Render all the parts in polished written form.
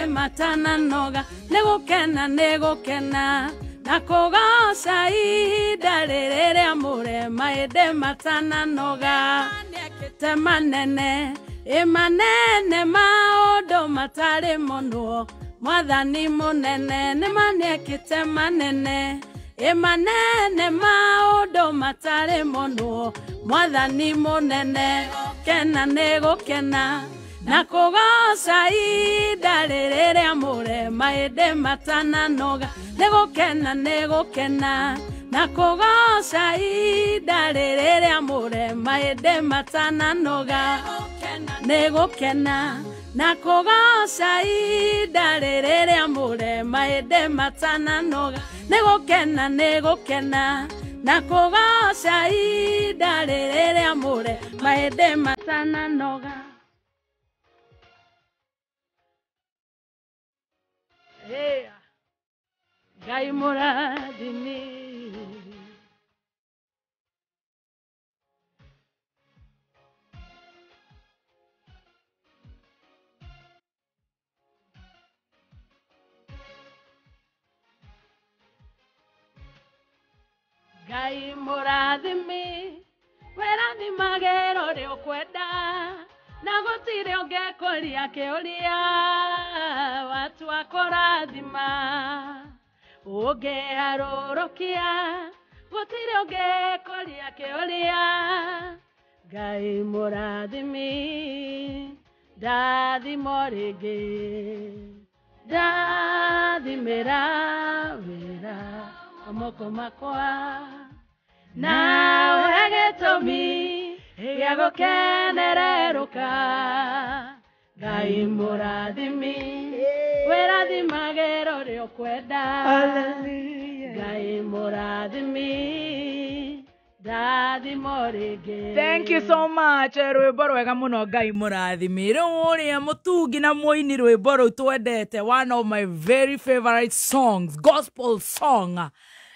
Maĩndĩ matananoga nĩ gũkena nĩ gũkena na kũgoca ihinda rĩrĩ rĩamũre maĩndĩ matananoga te manene ĩ manene maũndũ matarĩ monwo mwathani mũnene nĩ manĩekĩte manene ĩ manene maũndũ matarĩ monwo mwathani mũnene kena nĩ gũkena na kũgoca ihinda rĩrĩ rĩamũre maĩndĩ matananoga nĩ gũkena nĩ gũkena na kũgoca ihinda rĩrĩ rĩamũre maĩndĩ matananoga nĩ gũkena na kũgoca ihinda rĩrĩ rĩamũre maĩndĩ matananoga nĩ gũkena nĩ gũkena na kũgoca ihinda rĩrĩ rĩamũre maĩndĩ matananoga. Hey, Ngai mũrathimi. Ngai mũrathimi wĩrathimagĩra ũrĩa ũkwenda na gũtirĩ ũngĩkũria kĩũria watua kũrathima ũngĩharũrũkia gũtirĩ ũngĩkũria kĩũria Ngai mũrathimi ndathimo rĩngĩ ndathimĩra wĩra wa moko makwa na ũhe gĩtũmi gĩa gũkenererũka Ngai mũrathimi wĩrathimagĩra ũrĩa ũkwenda Ngai mũrathimi ndathimo rĩngĩ. Thank you so much. Rwĩmbo rwega mũno Ngai mũrathimi. Rĩu ũrĩa mũtungi na mũini rwĩmbo rũu twendete, one of my very favorite songs, gospel song.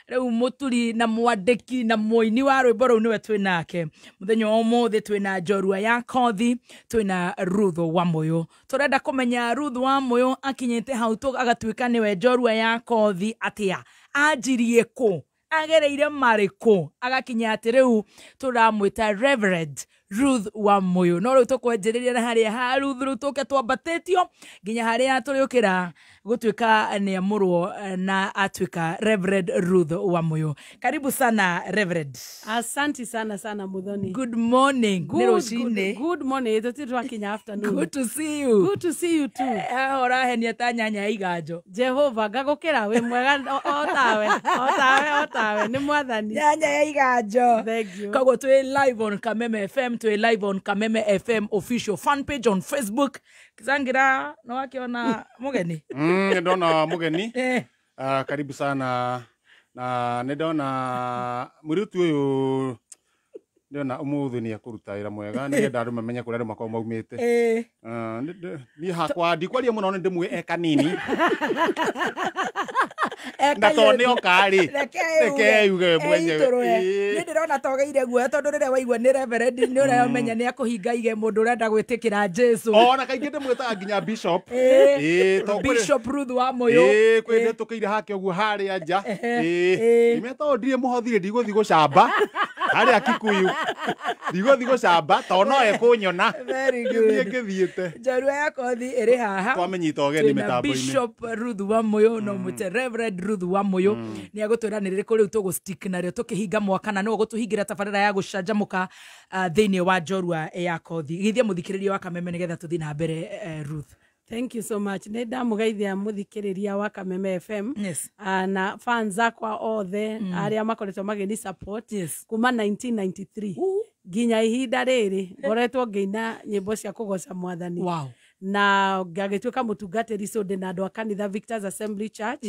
Rĩu mũturi na mwandĩki na mũini wa rwĩmbo rũu nĩwe twĩ nake mũthenya wa ũmũthĩ. Twĩna njorua ya kothi, twĩna Ruth Wamuyu. Tũrenda kũmenya Ruth Wamuyu akinyĩte hau agatuĩka nĩwe njorua ya kothi atĩa, anjirie kũ, agereire marĩkũ agakinya atĩ rĩu tũramwĩta Reverend Ruth Wamuyu. No rĩu tũkwanjĩrĩria na harĩa ha Ruth, rĩu tũke twambatĩtio nginya harĩa tũrĩũkĩra gũtuĩka nĩ amũrwo na atuĩka Reverend Ruth Wamuyu. Karibu sana, Reverend. Asanti sana sana, Muthoni. Good morning. Nĩ rũcinĩ. Good morning, tũtirĩ twakinya afternoon. Good to see you. Good to see you too. Haha ũrahenia ta nyanya ya iganjo. Jehova ngagũkĩra wĩ mwega o tawe o tawe o tawe nĩ mwathani. Nyanya ya iganjo. Thank you. Koguo twĩ live on Kameme FM, twĩ live on Kameme FM official fan page on Facebook. Kizangira no akiona mũgeni. Nĩ ndona mũgeni. Karibu sana na nĩ ndona mũirĩtu ũyũ, ndĩrona ũmũthĩ nĩ ekũruta wĩra mwega nĩgetha andũ mamenye kũrĩa andũ makoragwo maumĩte. Niĩ hakwa ndikwaria mũno, nĩ ndĩmũĩ e kanini na tondũ nĩ oka rĩ, reke eyuge we mwenyewe. Eitũrwe. Nĩ ndĩrona togeire guoya tondũ rĩrĩa waigua nĩ reverend nĩ ũramenya nĩ akũhinga ige mũndũ ũrenda gwĩtĩkĩra Jesu. Ona kaingĩ ndĩmwĩtaga nginya bishop. Tondũ Bishop Ruth Wamuyu. Kwĩ ndĩtũkĩire hake ũguo harĩa nja. Ime tondũ ndirĩ mũhothi rĩ, ndigũthiĩ gũcamba harĩa Kikuyu, ndigũthiĩ gũcamba tondũ no ekũnyona. Very Ngĩthiĩ good. ngĩthiĩte. Njorua ya kothi ĩrĩ haha. Twamĩnyita ũgeni Twĩna mĩtambo-inĩ. Bishop Ruth Wamuyu, no mwĩte Reverend Ruth Wamuyu. Nĩ agũtwĩra nĩ rĩrĩkũ rĩu tũgũ-stick narĩo tũkĩhinga mwaka na nĩwe ũgũtũhingĩra tabarĩra ya gũcanjamũka thĩinĩ wa njorua ya kothi. Geithia mũthikĩrĩria wa Kameme nĩgetha tũthiĩ na mbere, Ruth. Thank you so much. Nĩ ndamũgeithia mũthikĩrĩria wa Kameme FM na fans akwa othe arĩa makoretwo magĩni support kuma 1993 nginya ihinda rĩrĩ ngoretwo ngĩina nyĩmbo cia kũgoca mwathani na ngagĩtuĩka mũtungatĩri, so ndĩna andũ a kanitha Victors Assembly Church.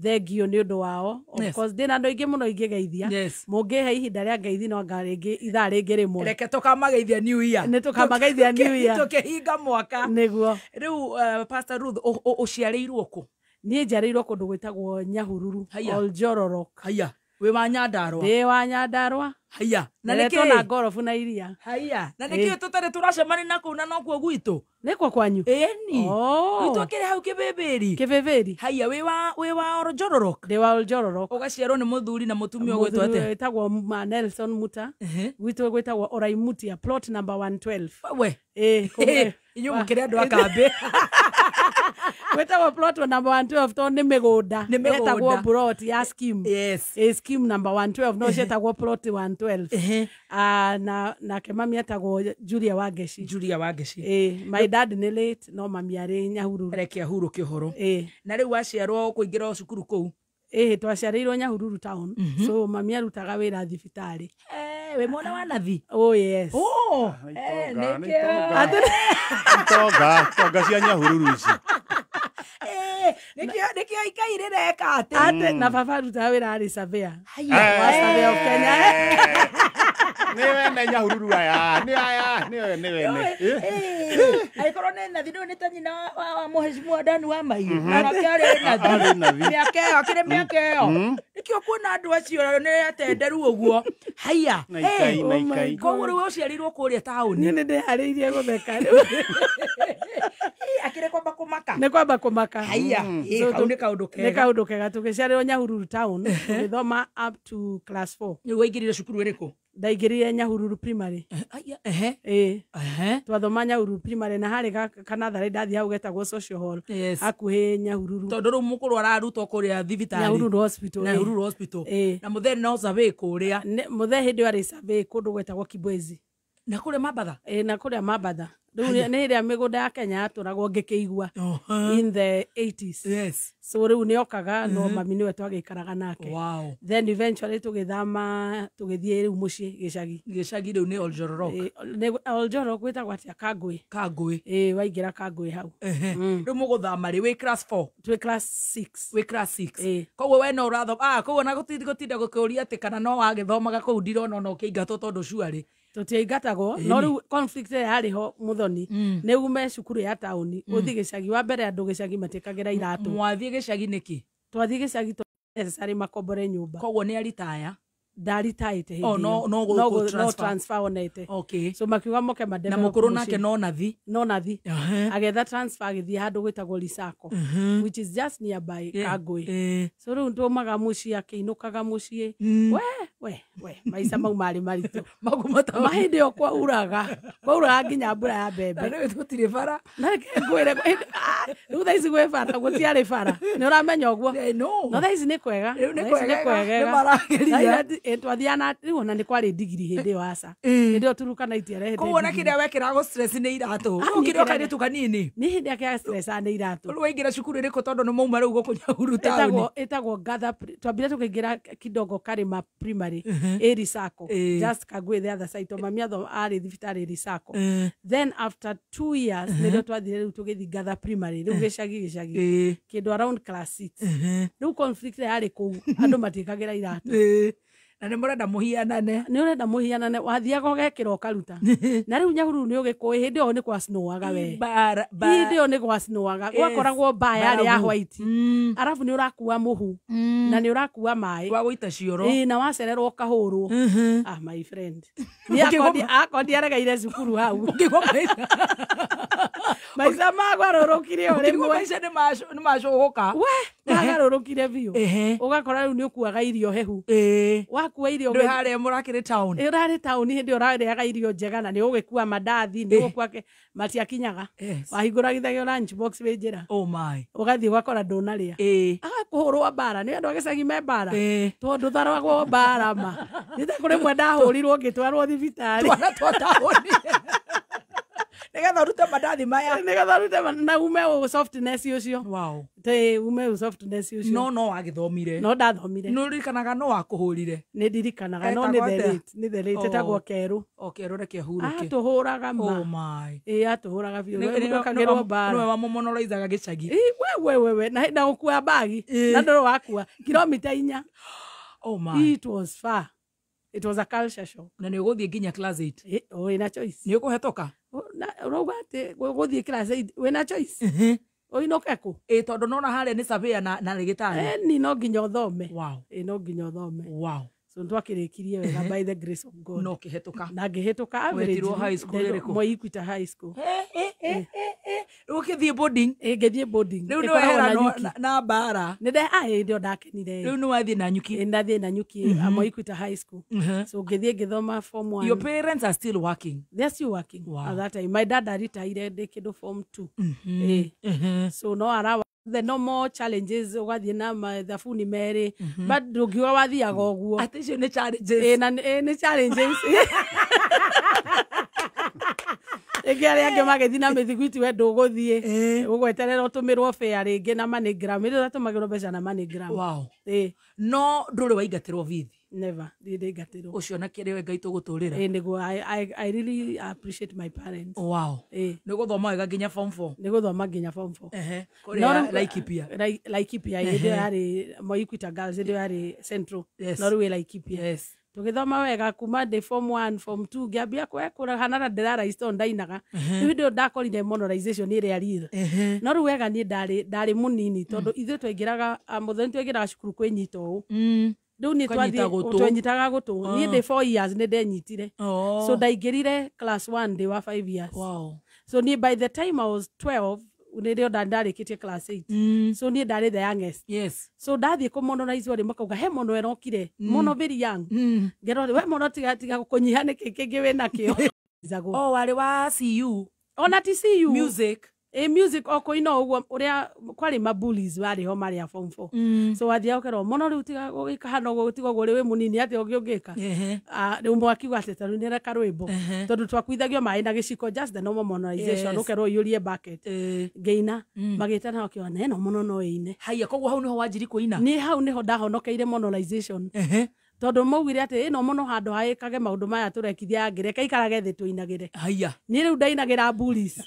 Thengio nĩ ũndũ wao. Of course ndĩna andũ aingĩ mũno ingĩgeithia. Mũngĩhe ihinda rĩa ngeithi no anga rĩngĩ ithaa rĩngĩ rĩmwe. Reke tũkamageithia New Year. Nĩ tũkamageithia New Year. Tũkĩhinga mwaka. Nĩguo. Rĩu Pastor Ruth, ũciarĩirwo kũ? Niĩ njiarĩirwo kũndũ gwĩtagwo Nyahururu. Haya. Oljororok. Haya, wĩ wa Nyandarũa? Ndĩ wa Nyandarũa. Haya, na Nderetwo nĩkĩ na ngorobu na iria. Haya, na nĩkĩ tũtarĩ tũracemania na kũu na nokuo gwitũ? Nĩkuo kwanyu? Ĩni. Oh. Gwitũ akĩrĩ hau Kĩbĩbĩri. Kĩbĩbĩri. Haiya, wĩ wa Oljororok? Ndĩ wa Oljororok. Ũgaciarwo nĩ mũthuri na mũtumia ũgwĩtwo Mũthuri atĩa? wĩtagwo ma Nelson Muta. Gwitũ gwĩtagwo Oraimutia, plot number 112. We. Ĩ, Inyuĩ mũkĩrĩ andũ a kambĩ. Gwĩtagwo plot number 112 tondũ nĩ mĩgũnda. Nĩ mĩgũnda. Ĩtagwo plot ya scheme. Yes. Ĩ, scheme number 112 no ciĩtagwo plot 112. Ah, na nake mami etagwo Julia Wangeci. Julia Wangeci. Ĩ, my dad nĩ late, no mami arĩ Nyahururu. Reke ahurũke ũhoro. Ĩ. Na rĩu waciarwo kũingĩra cukuru kũu? Ĩ, twaciarĩirwo Nyahururu town. So mami arutaga wĩra thibitarĩ. Eh, wĩ mwana wa nathi? Oh yes. Oh, Nĩ eh, itonga, nĩ nĩkĩo. itonga. Itonga, itonga cia Nyahururu ici. Eh, nĩkĩo ikai rĩreka atĩ. Ate na baba arutaga wĩra arĩ surveyor. Haiya. Wa Survey of Kenya. Nĩ wene Nyahururu aya, nĩ aya, nĩ wene wene. Angĩkorwo nĩ nathi, nĩwe nĩ ta nyina wa mũhecimiwa Dani wa Mahiũ, onake arĩ nathi. Arĩ nathi. Mĩaka ĩyo, akĩrĩ mĩaka ĩyo, nĩkĩo kuona andũ acio nĩ atenderu ũguo. Haiya. Na ikai, na Oh my ikai. Koguo rĩu ũciarirwo kũrĩa taũni? Niĩ nĩ ndĩharĩirie gũtheka. Akĩrĩ kwamba kũmaka. Nĩ kwamba kũmaka. Haiya. So kau nĩ kaũndũ nĩ kega. kaũndũ kega. Tũgĩciarĩrwo Nyahururu town, tũgĩthoma up to class 4. Rĩu waingĩrire cukuru ĩrĩkũ? Ndaingĩrire Nyahururu primary. Haiya, ehe. Ĩ. Ehe. Twathoma Nyahururu primary na harĩ kanatharĩ ndathiĩ hau getagwo social hall, Yes. hakuhĩ Nyahururu. Tondũ rĩu mũkũrũ ararutwo kũrĩa thibitarĩ. Nyahururu hospital. Nyahururu hospital. Ĩ. Na mũthee no survey kũrĩa? Mũthee hĩndĩ ĩyo arĩ survey kũndũ gwetagwo Kibwezi. Na kũrĩa Mambatha? Ĩ, na kũrĩa Mambatha. Rĩu nĩ hĩndĩ ĩrĩa mĩgũnda ya Kenya yatũragwo ngĩkĩigua in the 80s. Yes. So rĩu nĩ okaga, no mami nĩwe twagĩikaraga nake. Then eventually tũgĩthama, tũgĩthiĩ rĩu mũciĩ gĩcagi. Gĩcagi rĩu nĩ Oljororok? Ĩ, nĩ Oljororok, gwĩtagwo atĩa, Kangũĩ. Kangũĩ. Ĩ, waingĩra Kangũĩ hau. Rĩu mũgũthama rĩ wĩ class 4? Twĩ class 6. Wĩ class 6? Ĩ. Koguo we no ũrathoma, ah, koguo na gũtinda gũkĩũria atĩ kana no wagĩthomaga kũu, ndirona ona ũkĩingatwo tondũ cuarĩ. Tũtiaingatagwo, no rĩu conflict ĩrĩa yarĩ ho, mũthoni, nĩ ume cukuru ya taũni ũthiĩ gĩcagi. Wa mbere, andũ gĩcagi matiĩkagĩra iratũ. Mwathiĩ gĩcagi nĩkĩ? Twathiĩ gĩcagi necessary makombore nyũmba. Koguo nĩ aritaya? Ndaritaĩte hĩndĩ Oh, ĩyo. no no transfer. Transfer onete. Okay. So makiuga moke ma Na develop mũkũrũ mũciĩ. nake no nathi? No nathi. Agetha transfer, agĩthiĩ handũ gwĩtagwo Lisako, which is just nearby Kangũĩ. So rĩu tũmaga mũciĩ, akĩinũkaga mũciĩ. We we we, maica mau marĩ maritũ. Mauma taũni. Mahĩndĩ ĩyo kwauraga nginya mbura ya Na mbembe. rĩu tũtirĩ bara. Na reke ngwĩre, rĩu thaa ici gwĩ bara, gũtiarĩ bara, nĩ ũramenya ũguo. Eh, no. No thaa ici nĩ kwega. Rĩu nĩ Thaa ici nĩ kwegega, kwegega. nĩ marageria. Thaa ici, twathiaga na rĩu ona nĩ kwarĩ ndigiri hĩndĩ ĩyo, aca, hĩndĩ ĩyo Turukana itiarehete Koguo na ndigiri. kĩrĩa wekĩraga gũ stress nĩ iratũ? Ah, Rĩu niĩ kĩrĩa kĩrĩa- kairĩtu kanini. Nĩ hĩndĩ ake stress nĩ iratũ. Rĩu waingĩra cukuru ĩrĩkũ, tondũ nĩ mauma rĩu gũkũ Nyahururu taũni? Ĩtagwo Gather twambire tũkĩingĩra Kidogo Karima primary, ĩri Sacco, just Kangui the other side, tondũ mami arĩ thibitarĩ ĩri Sacco. Then after 2 years nĩrĩo twathire rĩu tũgĩthiĩ Gather primary, rĩu gĩcagi kĩndũ around class 6. Rĩu conflict yarĩ kũu, andũ matiĩkagĩra iratũ. Na nĩ mũrenda mũhianane. Nĩ ũrenda mũhianane, wathiaga ũgekĩra ũkaruta. Na rĩu Nyahururu nĩ ũgĩkũĩ, hĩndĩ ĩyo nĩ gwacinoaga we. Bara Hĩndĩ ĩyo nĩ gwacinoaga, gwakoragwo mbaa yarĩ ya Barabu. white. Arabu nĩ ũrakua mũhu na nĩ ũrakua maĩ Wa gũita cioro. Ĩĩ, na wacererwo ũkahũrwo. Ah, my friend, niĩ akondi aregeire cukuru hau. Ũkĩigua maica. Maica magarũrũkire o Ũkĩigua rĩmwe. Maica nĩ macũgũka. We, magarũrũkire biũ. Ũgakora rĩu nĩ ũkuaga irio hehu. Wakua irio Ndwĩ harĩa mũrakĩrĩ town. Ĩ, ũrarĩ taũni hĩndĩ ĩyo ũrarĩaga irio njega na nĩ ũgĩkua mandathi, nĩ ũgũkua matiakinyaga. Wahingũragithagio lunch box wĩ njĩra. Oh my. Ũgathiĩ ũgakora ndũnarĩa. Agakũhũrwo mbara nĩ andũ a gĩcagi me mbara. Tondũ tharagwo mbara ma nĩta kũrĩ mwe ndahũrirwo ngĩtwarwo thibitarĩ. Twana twa taũni, nĩgetha ũrute mandathi maya. Nĩgetha ũrute na ume ũ softness ũcio. Tĩ ume ũ softness ũcio. No wagĩthomire? No ndathomire. Nĩ ũririkanaga no wakũhũrire? Nĩ ndirikanaga, no nĩ Etagwo the atĩa? late, nĩ the late. Oh. Etagwo Kerũ. O kerũ, reke ahurũke. Atũhũraga ma. Oh my. Ĩ, atũhũraga biũ. We mũndũ akagĩrwo mbara. Nĩwe wamũmonoraizaga gĩcagi? Ĩ, we we we we na gũkua mbagi na ndũrũ wakua kilomita 4. Oh my. It was far, it was a culture shock. Na nĩ ũgũthiĩ nginya class 8? Ĩ, wĩna choice? Nĩ ũkũhetũka? Ũrauga atĩ gũthiĩ class 8 wĩna choice ũinũke kũ? Ĩ, tondũ nona harĩa nĩ surveyor na rĩgĩtarĩ. Ĩni, no nginya ũthome. Wow. Ĩ, no nginya ũthome. Wow. So twakĩrĩkirie wega by the grace of God. No kĩhetũka. Na ngĩhĩtũka average. Wetirwo high school ĩrĩkũ? Moi Equator High School. Rĩu ũkĩthiĩ boarding. Ĩ, ngĩthiĩ boarding. Rĩu nĩ Ĩkoragwo weheranwo Nanyuki. na mbara. Nĩ hĩndĩ ĩyo ndakenire. Rĩu nĩ wathiĩ Nanyuki. Ĩ, ndathiĩ Nanyuki, Moi Equator High School. So ngĩthiĩ ngĩthoma form 1. Your parents are still working? They're still working. Wow. At that time my dad aritaire ndĩ kĩndũ form 2. Ĩ. So no arawa the normal challenges, ũgathiĩ na mathabuni merĩ, but ndũngiuga wathiaga ũguo. Atĩ icio nĩ challenges? Ĩ, na nĩ challenges. Rĩngĩ arĩa angĩ magĩthiĩ na mĩthiguiti, we ndũgũthiĩ, ũgweterera ũtũmĩrwo fare rĩngĩ na MoneyGram. Ĩrĩa ũratũmagĩrwo mbeca na MoneyGram. Wow. Ĩ. No ndũrĩ waingatĩrwo bithi? Never, ndirĩ ndaingatĩrwo. Ũcio na kĩrĩ Ngai tũgũtũrĩra. Ĩ, nĩguo. I really appreciate my parents. Wow. Ĩ. Nĩ gũthoma wega nginya form 4? Nĩ gũthoma nginya form 4. Kũrĩa Laikipia? Laikipia. Hĩndĩ ĩyo yarĩ Moi Equator Girls, hĩndĩ ĩyo yarĩ Central. No rĩu ĩ Laikipia. Tũgĩthoma wega kuma ndĩ form 1, form 2, ngĩambia kũrahana na ndĩraraici tondũ ndainaga. Rĩu hĩndĩ ĩyo ndakorire monetization ĩrĩa real. No rĩu wega niĩ ndarĩ mũnini, tondũ ithuĩ twaingĩraga, mũthoni twaingĩraga cukuru kwĩnyita ũũ. Rĩu niĩ Ũkanyita gũtũ. Twenyitaga gũtũ. Niĩ ndĩ 4 years nĩ ndenyitire. Oh. So ndaingĩrire class 1 ndĩ wa 5 years. So niĩ by the time I was 12 nĩrĩo ndarĩkĩtie class 8. So niĩ ndarĩ the youngest. So ndathiĩ kũmonorize rĩ, makauga he mũno ĩrokire mũno, very young. Ngerwo we mũno, tiga tiga kũnyiha, nĩkĩ kĩngĩ wĩ nakĩo? Zagwo. Oh, warĩ wa CU? Ona ti CU. Music. Ĩ, music, o kũina ũguo ũrĩa kwarĩ mabullies warĩ ho marĩ a form 4. So wathiaga ũkerwo mũno, rĩu tiga gũgĩka hana ũguo, tiga ũguo, rĩ wĩ mũnini atĩa ũngĩ ũngĩka? Ah, rĩu mwakiuga atĩ ta rĩu nĩreka rwĩmbo, tondũ twakuithagio maĩ na gĩciko, just the normal monetization. Ũkerwo ũiyũrie bucket. Ngĩina, magĩtana makiuga na ĩno mũno no ĩine. Haya, koguo hau niho wanjiri kũina? Niĩ hau nĩho ndahonokeire monetization, tondũ maugire atĩ ĩno mũno handũ haĩkage maũndũ maya tũrekithia angĩ, reke ikarage thĩ tũinagĩre. Haya. Niĩ rĩu ndainagĩra bullies.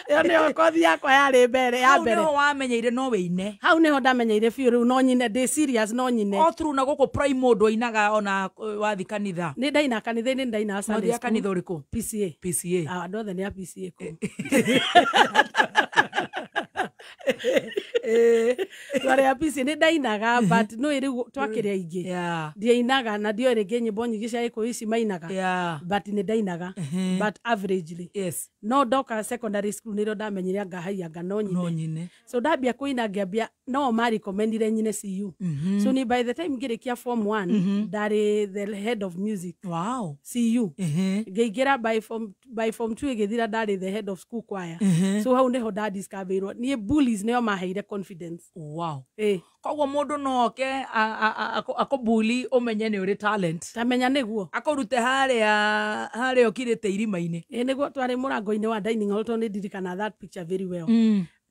Ĩyo nĩyo kothi yakwa yarĩ mbere ya Hau mbere. niho wamenyeire no wĩine? Hau nĩho ndamenyeire biũ rĩu no nyine, ndĩ serious, no nyine. O through na gũkũ prime mũndũ ainaga ona wathi kanitha? Nĩ ndaina kanitha-inĩ, ndaina Sunday Wathiaga school. kanitha ũrĩkũ? PCA. PCA. Ah, andũ othe nĩ a PCA kũu. Twarĩ a PCA, nĩ ndainaga, but no rĩu twakĩrĩ aingĩ. Ndiainaga na ndioĩ rĩngĩ nyĩmbo nyingĩ cia gĩkũyũ ici mainaga. But nĩ ndainaga, but averagely. No ndoka secondary school nĩrĩo ndamenyire anga haiya anga no No nyine. nyine. So ndambia kũina, ngĩambia no marecommendire nyine CU. So ni by the time ngĩrĩkia form 1 ndarĩ the head of music. CU. Ngĩingĩra by form 2 ĩgĩthira ndarĩ the head of school choir. So hau nĩho ndadiscoverirwo niĩ bullies nĩo maheire confidence. Ĩ. Koguo mũndũ no oke akũbuli, ũmenye nĩ ũrĩ talent. Tamenya nĩguo. Akũrute harĩa harĩa ũkirĩte irima-inĩ. Ĩ, nĩguo. Twarĩ mũrango-inĩ wa dining hall, tondũ nĩ ndirikana that picture very well.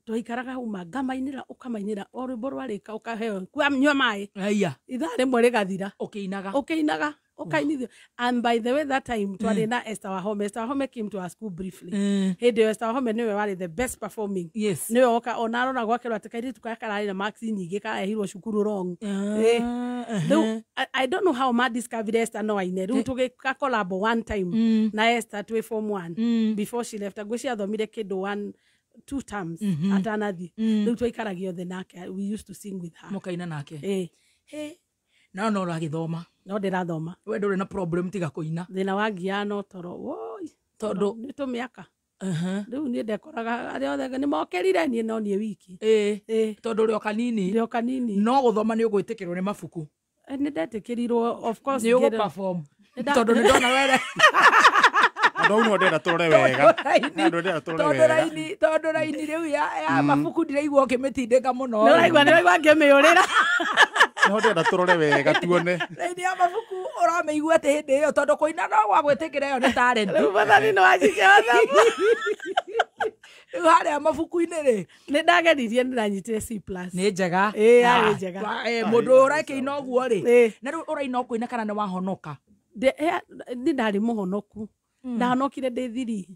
Twaikaraga hau ma ngamainĩra, ũkamainĩra o rwĩmbo rwarĩka ũkaheo kua nyua maĩ. Haya. Ithaa rĩmwe rĩgathira. Ũkĩinaga. Ũkĩinaga, ũkainithio. And by the way, that time twarĩ na Esther Wahome. Esther Wahome came to our school briefly. Hĩndĩ ĩyo Esther Wahome nĩwe warĩ the best performing. Nĩwe woka ona arora gwakerwo atĩ kairĩtu kaya kararĩ na marks nyingĩ karehirwo cukuru wrong. Ĩ. Rĩu I don't know how ma discovered Esther no aine. Rĩu tũgĩka collab one time na Esther twĩ form 1 before she left. Ngwĩciria athomire kĩndũ one two terms atanathiĩ. Rĩu twaikaragia othe nake, we used to sing with her. Mũkaina nake? Ĩ. He. No no ũragĩthoma? No ndĩrathoma. We ndũrĩ na problem tiga kũina? Thĩna wa ngia no toro woi. Tondũ nĩ tũmĩaka rĩu niĩ ndekoraga arĩa othe nĩ mokĩrire, niĩ no niĩ wiki. Ĩ. Ĩ. Tondũ ũrĩ o kanini. Ndĩ o kanini. No gũthoma nĩ ũgwĩtĩkĩrwo nĩ mabuku? Eh, nĩ ndetĩkĩrirwo, of course. Nĩ ũgũ perform? Tondũ nĩ ndona were Andũ au no ndĩrenda tũrore wega. Andũ ndĩrenda tũrore tondũ wega. Raini, tondũ raini rĩu ya mabuku ndiraigua ũkĩmĩtindĩka mũno. Nĩ ũraigua ngĩmĩũrĩra. Nĩho ndĩrenda tũrore wega tuone. Raini ya mabuku ũramĩigua atĩ hĩndĩ ĩyo, tondũ kũina no gwa gwĩtĩkĩra, ĩyo nĩ talent. Rĩu bathani nĩ wanjikia wathabu. Rĩu harĩa mabuku-inĩ rĩ? Nĩ ndageririe, nĩ ndanyitire C+. Nĩ njega. Ĩ, yarĩ njega. Mũndũ ũrakĩina ũguo rĩ, na rĩu ũraina o kũina kana nĩ wahonoka? Nĩ ndarĩ mũhonoku, ndahonokire ndĩ thiri.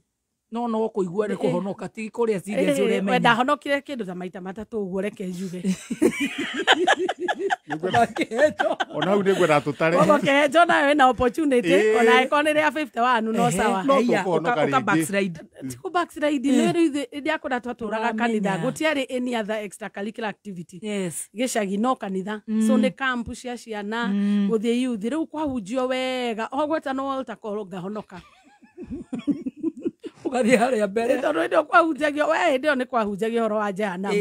No kũigua nĩ kũhonoka, ti kũrĩa serious ũremenya. Ndahonokire kĩndũ ta maita matatũ ũguo, reke njuge. Ona hau nĩ ngwenda tũtare. Ũgũkĩhenjwo nayo ĩna opportunity, ona ĩkorwo nĩ rĩa 51 no sawa. No tũkũhonoka Ũka rĩngĩ. backslide. Ti kũ backslide, nĩ rĩu rĩrĩa kũrĩa twatũraga Ũramenya. kanitha gũtiarĩ any other extracurricular activity. Yes. Gĩcagi no kanitha, so nĩ camp cia ciana, gũthiĩ youth, rĩu kwahunjio wega o gwetano altar call ngahonoka. Ũgathiĩ harĩa mbere. Tondũ hĩndĩ ĩyo kwahunjagio, we hĩndĩ ĩyo nĩ kwahunjagio ũhoro wa jehanamu.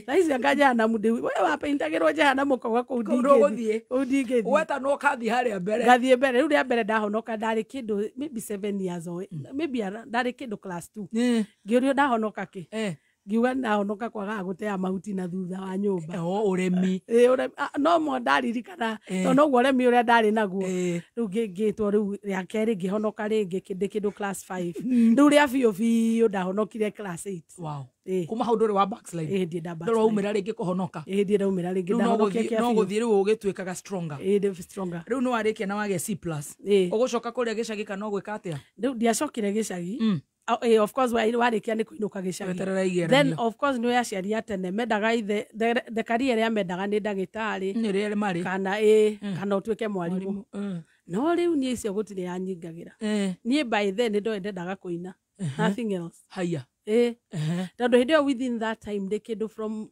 Thaa ici anga jehanamu ndĩ we wapaintagĩrwo jehanamu ũkauga kũu. Kũu ndũgũthiĩ. Kũu ndingĩthiĩ. Wetanwo ũkathiĩ harĩa mbere. Ngathiĩ mbere. Rĩu rĩa mbere ndahonoka ndarĩ kĩndũ maybe 7 years old, maybe ndarĩ kĩndũ class 2. Ngĩũrio ndahonoka kĩ, ngiuga ndahonoka kwagaga gũtea mahuti na thutha wa nyũmba. O ũrĩmi. Ĩ, no mo ndaririkana, tondũ noguo ũremi ũrĩa ndarĩ naguo. Rĩu ngĩtwo rĩu rĩa kerĩ ngĩhonoka rĩngĩ kĩndũ class 5. Rĩu rĩa biũ biũ ndahonokire class 8. Wow. Ĩ. Kuma hau ndũrĩ wa backslide? Ĩ, ndiĩ nda Ndũrĩ backslide. waumĩra rĩngĩ kũhonoka? Ĩ, ndiĩ ndaumĩra rĩngĩ. Rĩu no Ndahonokia gũthiĩ kĩa no biũ. gũthiĩ rĩu ũgĩtuĩkaga stronger. Ĩ, ndĩ stronger. Rĩu nĩ warĩkia na wagĩa C plus. Ĩ. Ũgũcoka kũrĩa gĩcagi kana ũgwĩka atĩa? Rĩu ndiacokire gĩcagi. Of course warĩkia nĩ kũinũka gĩcagi. Weterera igeranio. Then of course nĩ aciari a tene mendaga ithe the career ĩrĩa mendaga nĩ ndagĩtarĩ Nĩ rĩrĩa marĩ kana ĩ kana ũtuĩke mwarimũ. No rĩu niĩ icio gũtirĩ yanyingagĩra. Niĩ by then nĩ ndoĩ ndendaga kũina, nothing else. Haya. Ĩ, tondũ hĩndĩ ĩyo within that time ndĩ kĩndũ from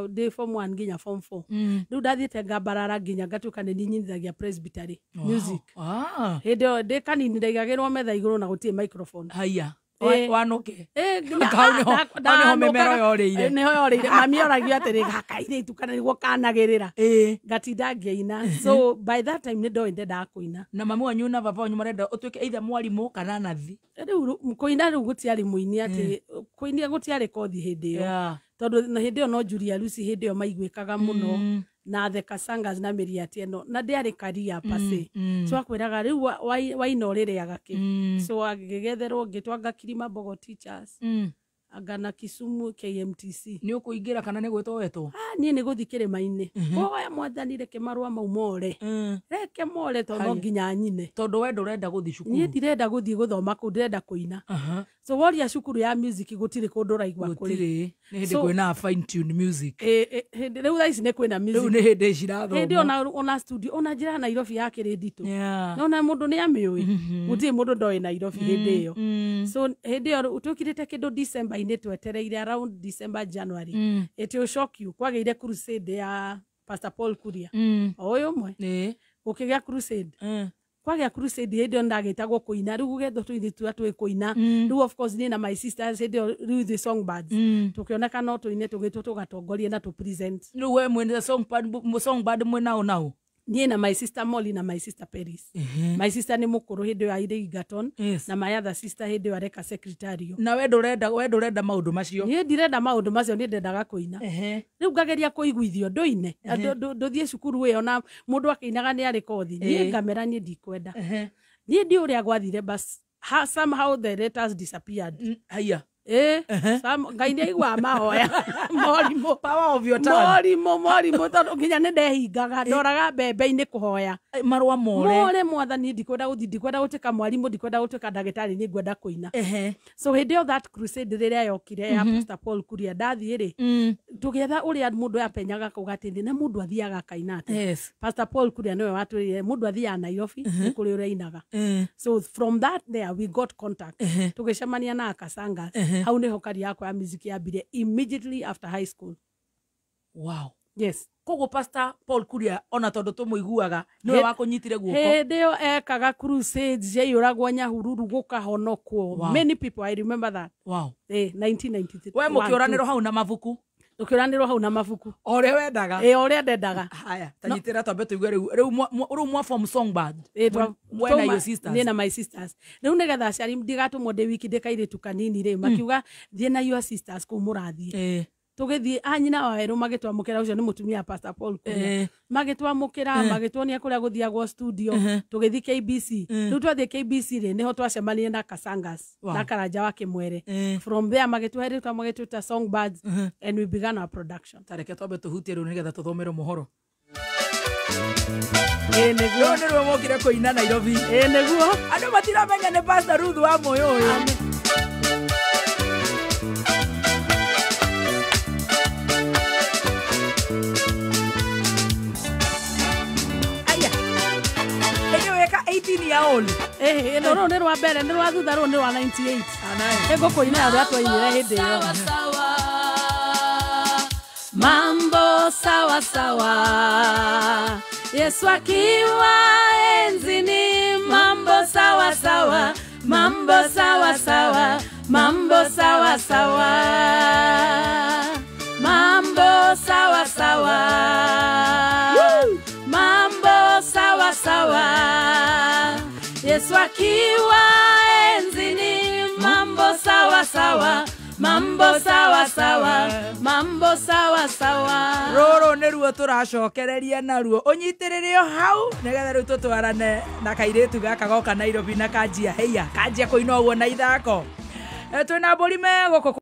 ndĩ form 1 nginya form 4, rĩu ndathiĩte ngambarara nginya ngatuĩka nĩ ninyithagia presbytery music. Hĩndĩ ĩyo ndĩ kanini ndaigagĩrwo metha igũrũ na gũtirĩ microphone. Haya. Ĩ. Wanũke. Ĩ, nginya Hau nĩho mĩmero yorĩire. Ĩ, nĩho yorĩire. Mami oragio atĩrĩ, gaka airĩtu kana nĩguo kanagĩrĩra. Ngatinda ngĩina, so by that time nĩ ndoĩ ndendaga kũina. Na mami wanyu na baba wanyu marenda ũtuĩke either mwarimũ kana nathi. Rĩu kũina, rĩu gũtiarĩ mũini atĩ kũinia gũtiarĩ kothi hĩndĩ ĩyo, tondũ na hĩndĩ ĩyo no Julia Lucy hĩndĩ ĩyo maiguĩkaga mũno na the Kasangas na Mary Atieno, na ndĩarĩ career per se. So akwĩraga rĩu waina ũrĩrĩaga kĩ? So agĩgetherwo ngĩtwanga Kilimambogo Teachers, anga na Kisumu KMTC. Nĩ ũkũingĩra kana nĩ gwĩtwo wetwo? Ah, niĩ nĩ gũthiĩ kĩrĩma-inĩ kũhoya Mwathani, reke marũa mau more, reke more, tondũ no nginya nyine. Tondũ we ndũrenda gũthiĩ cukuru. Niĩ ndirenda gũthiĩ gũthoma kũu, ndĩrenda kũina. So woria cukuru ya music gũtirĩ kũndũ ũraigua kũrĩ. Gũtirĩ, nĩ hĩndĩ kwĩna fine tune music. Ĩ, ĩ, hĩndĩ rĩu thaa ici nĩ kwĩna Rĩu music. nĩ hĩndĩ cirathomwo. Hĩndĩ ona studio, ona njĩra ya Nairobi yakĩrĩ nditũ. Nona mũndũ nĩ amĩũĩ, gũtirĩ mũndũ ndoĩ Nairobi hĩndĩ ĩyo. So hĩndĩ ĩyo twĩkirĩte kĩndũ December-inĩ, twetereire around December, January, it will shock you, kwagĩire crusade ya Pastor Paul Kuria, o ũyũ ũmwe. Gũkĩgĩa crusade. Kwagĩa crusade hĩndĩ ĩyo ndagĩtagwo kũina, rĩu gũgethwo tũirĩtu tũrĩa twĩ kũina. Rĩu of course niĩ na my sisters hĩndĩ ĩyo rĩu ithuĩ songbirds tũkĩoneka no tũine, tũgĩtwo tũgatongorie na tũ present. Rĩu we mwene songbird mwĩnao nao? Niĩ na my sister Molly na my sister Paris. My sister nĩ mũkũrũ, hĩndĩ ĩyo airĩ Egerton. Na my other sister hĩndĩ ĩyo areka secretarial. Na we ndũrenda maũndũ macio? Niĩ ndirenda maũndũ macio, niĩ ndendaga kũina. Rĩu ngageria kũiguithio ndũine, ndũthiĩ cukuru ĩyo na mũndũ akĩinaga nĩ arĩ kothi. Niĩ ngamera niĩ ndikwenda. Niĩ ndi ũrĩa gwathire, but somehow the letters disappeared. Haya. Ĩ, Ngai nĩ aiguaga mahoya morimũ. Power of your tongue. Morimũ, morimũ, tondũ nginya nĩ ndehingaga, ndoraga mbembe-inĩ kũhoya. Marũa more. More, Mwathani, ndikwenda gũthiĩ, ndikwenda gũtuĩka mwarimũ, ndikwenda gũtuĩka ndagĩtarĩ, nĩ ngwenda kũina. So hĩndĩ ĩyo that crusade rĩrĩa yokire ya Pastor Paul Kuria, ndathiĩ rĩ, tũgĩetha ũrĩa mũndũ apenyaga kau gatĩndĩ na mũndũ athiaga akaina atĩa. Pastor Paul Kuria nĩwe watwĩrire mũndũ athiaga Nairobi nĩ kũrĩ ũrĩa. So from that there we got contact, tũgĩcemania na Akasangas. Hau nĩho career yakwa ya music yambirie, immediately after high school. Yes. Koguo Pastor Paul Kuria, ona tondũ tũmũiguaga, nĩwe wakũnyitire guoko? Hĩndĩ ĩyo ekaga crusades ciaiyũragwo Nyahururu, gũkahonokwo. Many people, I remember that. 1993. We mũkĩũranĩrwo hau na mabuku? Tũkĩũranĩrwo hau na mabuku. O ũrĩa wendaga. Ĩ, o ũrĩa ndendaga. Haya, tanyitĩra twambe tũigue rĩu mwa form songbird. Ĩ, We na your sisters. Niĩ na my sisters. Rĩu nĩgetha aciari ndigatũmwo ndĩ wiki, ndĩ kairĩtu kanini rĩ, makiuga thiĩ na your sisters kũu mũrathiĩ. Tũgĩthiĩ anyina wa werũ magĩtwamũkĩra, ũcio nĩ mũtumia wa Pastor Paul Kuria. Magĩtwamũkĩra, magĩtuonia kũrĩa gũthiagwo studio. Tũgĩthiĩ KBC. Rĩu twathiĩ KBC rĩ, nĩho twacemanirie na Kasangas na Karanja wa Kĩmwere. From there magĩtũhe rĩtwa, magĩtwĩta songbirds, and we began our production. Tareke twambe tũhutie rĩu nĩgetha tũthomere mohoro. Ĩ, nĩguo. Rĩu nĩrĩo mokire kũina Nairobi. Ĩ, nĩguo. Andũ matiramenya nĩ Pastor Ruth wa Moyo ũyũ. Ĩhĩ, ĩno rũrũ nĩ rwa mbere, nĩ rwa thutha, rũrũ nĩ rwa 98. Nĩngũkũinĩra rũrĩa twainire hĩndĩ ĩyo. Mambo sawa sawa, Yesu akiwa enzini, mambo sawa sawa, mambo sawa sawa, mambo sawa sawa, mambo sawa sawa, mambo sawa sawa, Yesu akiwa enzini, mambo sawa sawa, mambo sawa sawa, mambo sawa sawa. Rũrũ nĩruo tũracokereria naruo, ũnyitĩrĩre o hau nĩgetha rĩu tũtwarane na kairĩtu gaka goka Nairobi na kanjia heia kanjia kũina ũguo na ithako. Twĩna mbũri me gũkũ.